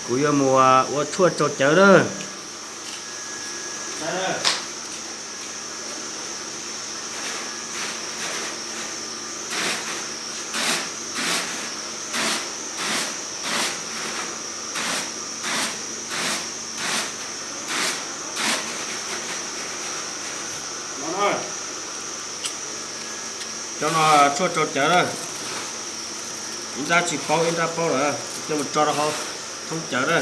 Kuv yuav mus ua tshuaj rau cawv na. Cov no tshuaj rau cawv na. Ib nrab tsis paub, ib nrab paub lawm, coj mus tso rau hauv thoob cawv na.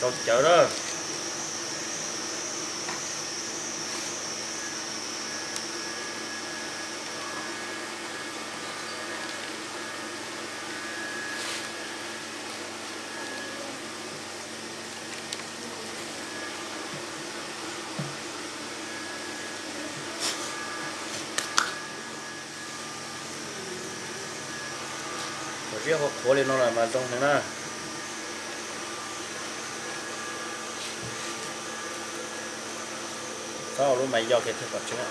Rau cawv na. Ziab qhuav qhuav li no lawm mas zoo heev na. Txhob ua lub mas yog kiag thiaj pom tseeb.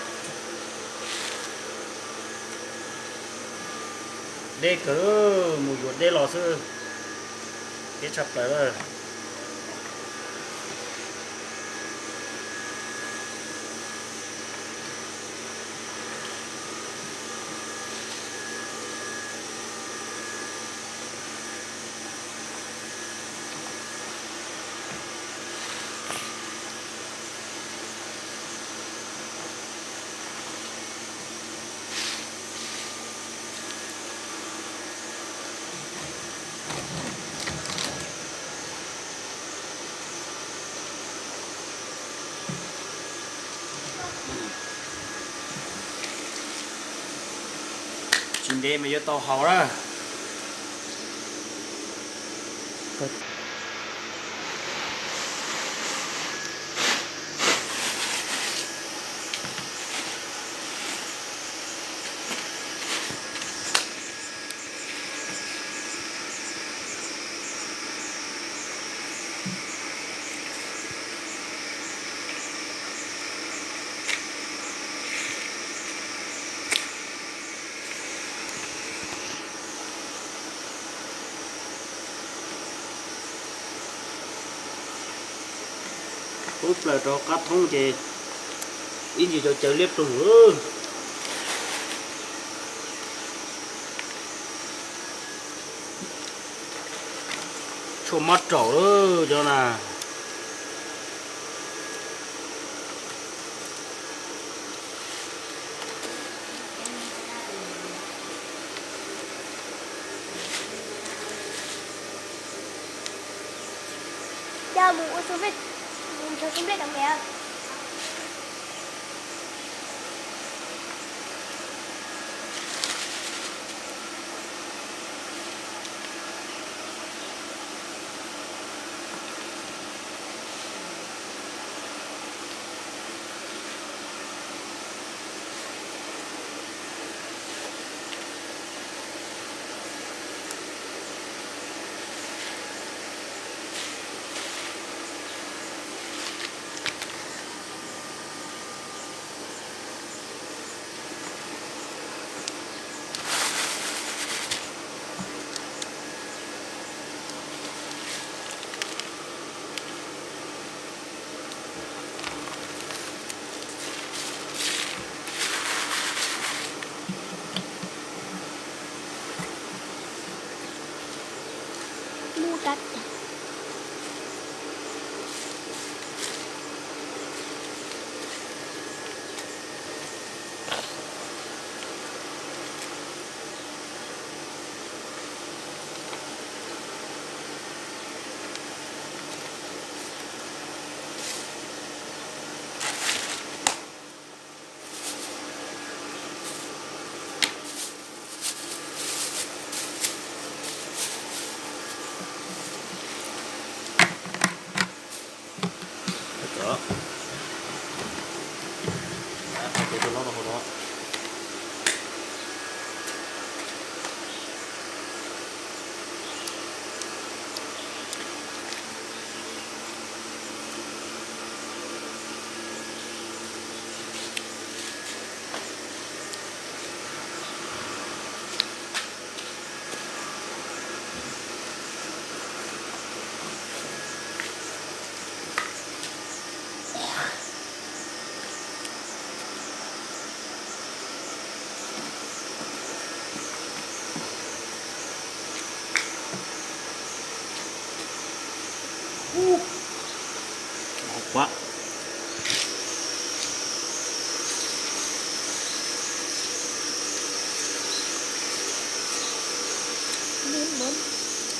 Deb kawg, mus yuav deb los xwb, deb tshaj plaws lawm. Tsis ntev mas yuav tau haus na. Pub plaws rau qab thoob ces ib ntsis cov cawv liab ploog. Tshuaj mob raum lawm cov na. Mus ua xu vej, mus nrhiav xu vej cov me. Mus kab.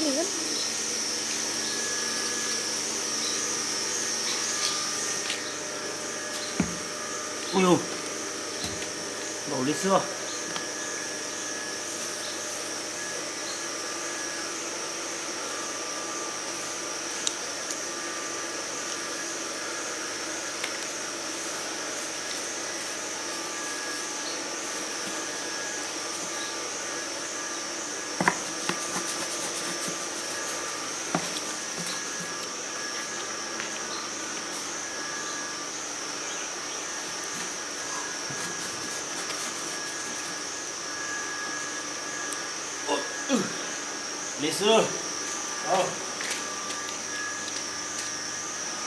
Ui, npaum li xwb. Li xwb.